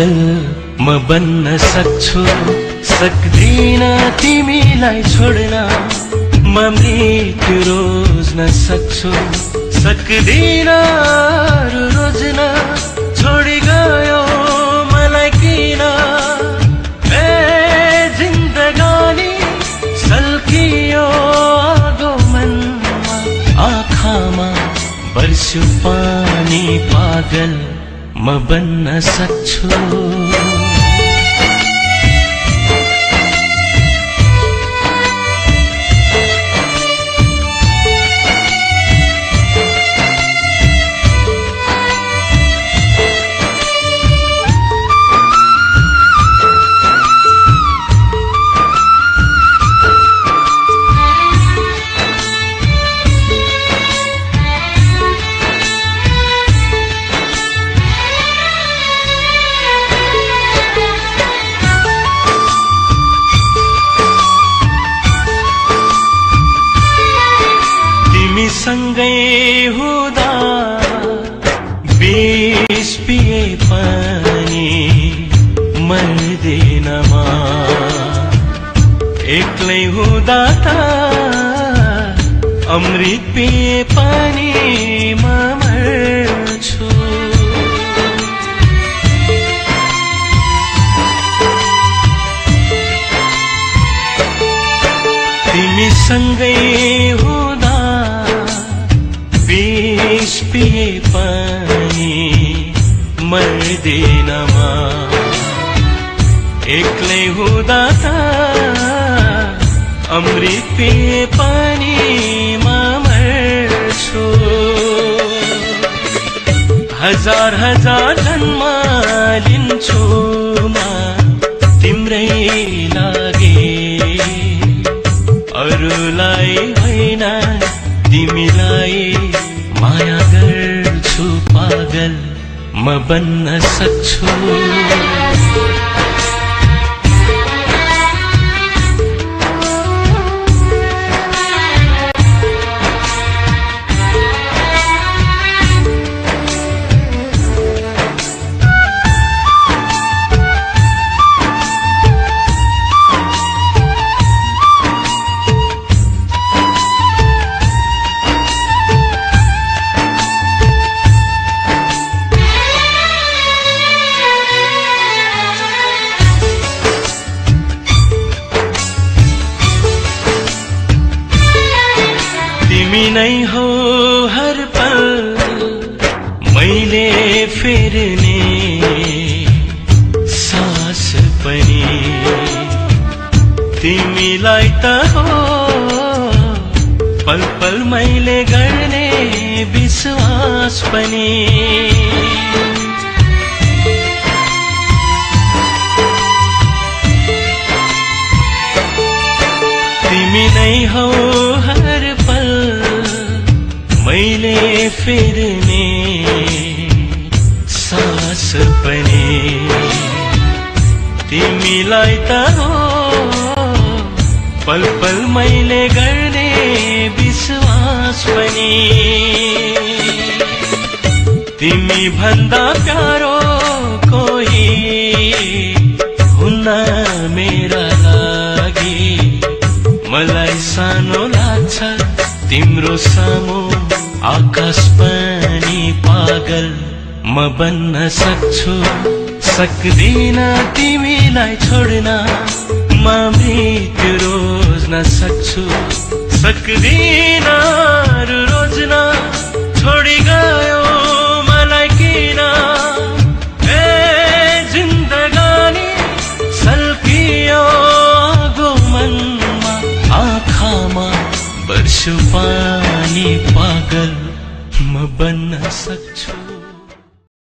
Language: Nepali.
पागल म बन्न सक्छु, सक्दिन तिमीलाई छोड्न, म मृत्यु रोज्न सक्छु, सक्दिन रोज्न, छोडी गयो मलाई किन, ए जिन्दगानी सल्कियो आगो मनमा, आँखामा बर्स्यो पानी, पागल म बन्न सक्छु। सँगै हुँदा विष पिए पनि मर्दैन म, एक्लै हुँदा त अमृत पिए पनि म मर्छु। तिमी सँगै हुँदा विष पिए पनि मर्दैन म, एक्लै हुँदा त अमृत पिए पनि म मर्छु। हजार हजार जन्म लिन्छु म तिम्रै लागि, अरूलाई होइन तिमीलाई माया गर्छु, पागल म बन्न सक्छु। तिमी नै हो हर पल मैले फेर्ने सास पनि, तिमीलाई त हो पल पल मैले गर्ने विश्वास पनि। तिमी नै हो हर पल मैले फेर्ने सास पनि, तिमीलाई त हो पल पल मैले गर्ने विश्वास पनि। तिमी भन्दा प्यारो कोही हुन्न मेरा लागि, मलाई सानो लाग्छ तिम्रो सामु आकाश पनि, पागल म बन्न सक्छु, सक्दिन तिमीलाई छोड्न, म मृत्यु रोज्न सक्छु, सक्दिन रोज्न, छोडी गयो मलाई किन, ए जिन्दगानी सल्कियो आगो मनमा, आँखामा बर्स्यो पानी, पागल म बन्न सक्छु।